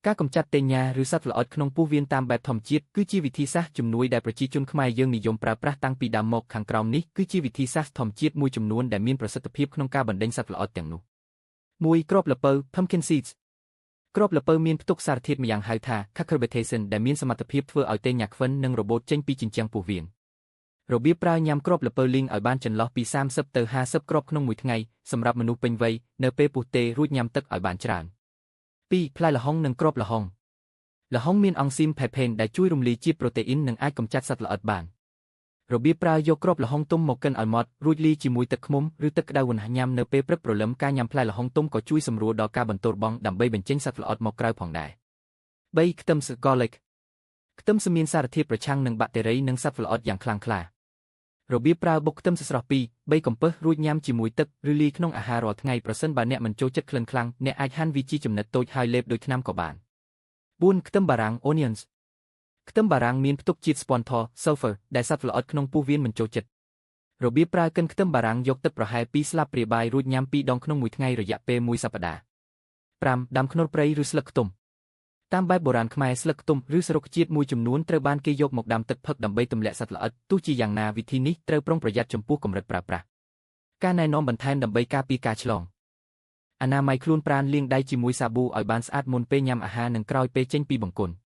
ការកម្ចាត់តេញ៉ាឬសត្វល្អិតក្នុងពោះវៀនតាមបែបធម្មជាតិគឺជាវិធីសាស្ត្រជំនួយដែលប្រជាជនខ្មែរយើងនិយមប្រើប្រាស់តាំងពីដើមមកខាងក្រោមនេះគឺជាវិធីសាស្ត្រធម្មជាតិមួយចំនួនដែលមានប្រសិទ្ធភាពក្នុងការបណ្ដេញសត្វល្អិតទាំងនោះ1គ្រាប់ល្ពៅ pumpkin seeds គ្រាប់ល្ពៅមានផ្ទុកសារធាតុម្យ៉ាងហៅថា cucurbitacin ដែលមានសមត្ថភាពធ្វើឲ្យតេញ៉ាខ្វិននិងរបូតចេញពីជញ្ជាំងពោះវៀនរបៀបប្រើញ៉ាំគ្រាប់ល្ពៅលីងឲ្យបានចន្លោះពី30ទៅ50គ្រាប់ក្នុងមួយថ្ងៃសម្រាប់មនុស្សពេញវ័យនៅពេលពោះទេរួចញ៉ាំទឹកឲ្យបានច្រើន2ផ្លែល្ហុងនិងគ្រាប់ល្ហុងល្ហុងមានអង់ស៊ីមផេផេនដែលជួយរំលាយជាតិប្រូតេអ៊ីននិងអាចកម្ចាត់សត្វល្អិតបានរបៀបប្រើយកគ្រាប់ល្ហុងទុំមកកិនឲ្យម៉ត់រួចលាយជាមួយទឹកឃ្មុំឬទឹកក្តៅវណ្ណញ៉ាំនៅពេលព្រឹកព្រលឹមការញ៉ាំផ្លែល្ហុងទុំក៏ជួយសម្រួលដល់ការបន្ទោរបង់ដើម្បីបញ្ចេញសត្វល្អិតមកក្រៅផងដែរ3ខ្ទឹមស garlic ខ្ទឹមសមានសារធាតុប្រឆាំងនឹងបាក់តេរីនិងសត្វល្អិតយ៉ាងខ្លាំងក្លារបៀបប្រើបុកខ្ទឹមសស្រស់2 3កំពឹសរួចញ៉ាំជាមួយទឹកឬលាយក្នុងអាហាររាល់ថ្ងៃប្រសិនបើអ្នកមិនចូលចិត្តក្លិនខ្លាំងអ្នកអាចហាន់វាជាចំណិតតូចហើយលេបដូចថ្នាំក៏បាន4ខ្ទឹមបារាំង onions ខ្ទឹមបារាំងមានផ្ទុកជាតិស្ពាន់ថ sulfur ដែលសត្វល្អិតក្នុងពោះវៀនមិនចូលចិត្តរបៀបប្រើកិនខ្ទឹមបារាំងយកទឹកប្រហែល2ស្លាបព្រាបាយរួចញ៉ាំ2ដងក្នុងមួយថ្ងៃរយៈពេលមួយសប្តាហ៍5ដាំខ្នុរព្រៃឬស្លឹកខ្ទុំតាមបែបបុរាណខ្មែរស្លឹកខ្ទុំឬសរុក្ខជាតិមួយចំនួនត្រូវបានគេយកមកដាំទឹកផឹកដើម្បីទម្លាក់សត្វល្អិតទោះជាយ៉ាងណាវិធីនេះត្រូវប្រុងប្រយ័ត្នចំពោះកម្រិតប្រើប្រាស់ការណែនាំបន្ថែមដើម្បីការពារការឆ្លងអនាម័យខ្លួនប្រាណលាងដៃជាមួយសាប៊ូឲ្យបានស្អាតមុនពេលញ៉ាំអាហារនិងក្រោយពេលចេញពីបង្គន់។